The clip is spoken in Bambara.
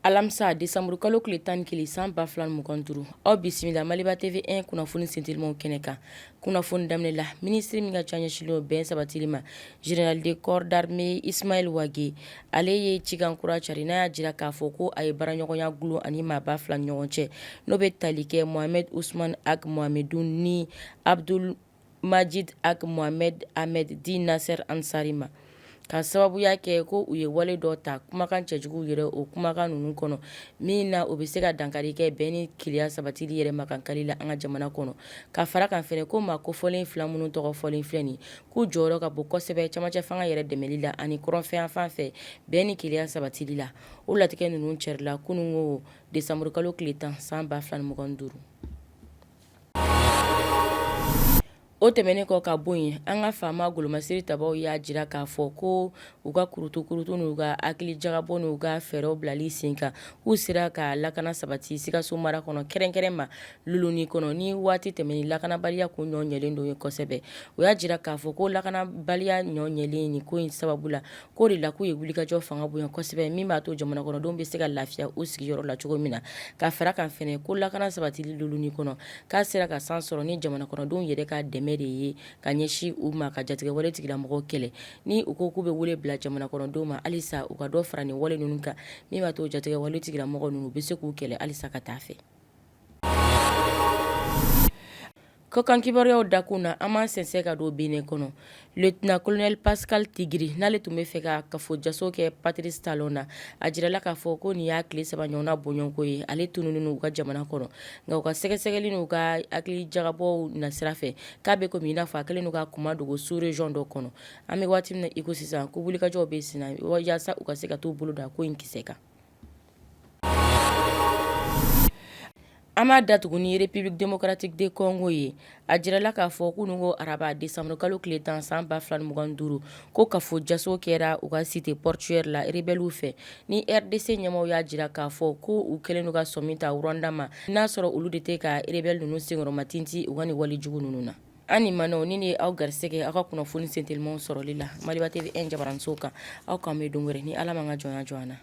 Alamisa desanburukalo tile 11 san 2025, aw bisimila Maliba TV 1 kunnafoni sentelimanw kɛnɛ kan. Kunnafoni daminɛ la, minisiri min ka ca ɲɛsinlen don bɛn sabatili ma, général de corps d'armée Ismaël Wagué, ale ye cikan kura cari n'a y'a jira k'a fɔ ko a ye baaraɲɔgɔnya gulon ani maaba fila ni ɲɔgɔn cɛ, n'o bɛ tali kɛ Mohamed Ousmane Ag Mohamedou ni Abdul Majid Ag Mohamed Ahmed dit Nasser Ansari ma, ka sababuya kɛ ko u ye wale dɔ ta kumakan cɛjugu yɛrɛ o kumakan ninnu kɔnɔ min na o bɛ se ka dankari kɛ bɛn ni kelenya sabatili yɛrɛ makankali la an ka jamana kɔnɔ. Ka fara kan fɛnɛ ko maa kofɔlen fila minnu tɔgɔ fɔlen filɛ nin k'u jɔyɔrɔ ka bon kosɛbɛ camancɛ fanga yɛrɛ dɛmɛli la ani kɔrɔnfɛyanfan fɛ bɛn ni kelenya sabatili la. O latigɛ ninnu carila kununko desanburukalo tile 10 san 2025. O tɛmɛnen kɔ ka bɔ yen, an ka faama golomasiri tabaw y'a jira k'a fɔ ko u ka kurutukurutu n'u ka hakili jagabɔ n'u ka fɛɛrɛw bilali sen kan, k'u sera ka lakana sabati Sikaso mara kɔnɔ, kɛrɛnkɛrɛn ma Luluni kɔnɔ ni waati tɛmɛnen lakanabaliya kun ɲɔ ɲɛlen don ye kosɛbɛ. U y'a jira k'a fɔ ko lakanabaliya ɲɔ ɲɛlen nin ko in sababu la, k'o de la k'u ye wulikajɔ fanga bonya kosɛbɛ min b'a to jamana kɔnɔdenw bɛ se ka lafiya u sigiyɔrɔ la cogo min na. Ka fara kan fɛnɛ ko lakana sabatili Luluni kɔnɔ, k'a sera ka san sɔrɔ ni jamana kɔnɔdenw yɛrɛ ka dɛmɛ de ye ka ɲɛsin u ma ka jatigɛwale tigilamɔgɔw kɛlɛ. Ni u ko k'u bɛ wele bila jamana kɔnɔdenw ma halisa u ka dɔ fara nin wale ninnu kan min b'a to jatigɛwale tigilamɔgɔ ninnu u bɛ se k'u kɛlɛ halisa ka taa fɛ. Kɔkan kibaruyaw dakun na, an b'an sɛnsɛn ka don Benin kɔnɔ. Lieutenant colonel Pascal Tigri, n'ale tun bɛ fɛ ka kafo jaso kɛ Patrice Talon na, a jirala k'a fɔ ko nin y'a tile saba ɲɔgɔnna bɔɲɔgɔnko ye ale tununnen u ka jamana kɔnɔ. Nka u ka sɛgɛsɛgɛli n'u ka hakili jagabɔw nasira fɛ, k'a bɛ komi i n'a fɔ a kɛlen don k'a kunma dogo sous région dɔ kɔnɔ. An bɛ waati min na i ko sisan, ko wulikajɔw bɛ senna yaasa u ka se ka t'u bolo da ko in kisɛ kan. An b'a datugu ni République démocratique du Congo ye. A jirala k'a fɔ kununko araba décembre kalo tile 10 san 2025, ko kafo jaso kɛra u ka cité portuaire la rebelles fɛ. Ni RDC ɲɛmaaw y'a jira k'a fɔ ko u kɛlen don ka sɔmi ta Rwanda ma, n'a sɔrɔ olu de tɛ ka rebelles ninnu senkɔrɔmatintin u ka nin wale jugu ninnu na. An ni manɔ ni ye aw garisɛgɛ aw ka kunnafoni sentelimanw sɔrɔli la Maliba TV 1 jabaraninso kan. Aw k'an bɛn don wɛrɛ ni Ala m'an ka jɔnya jɔ an na.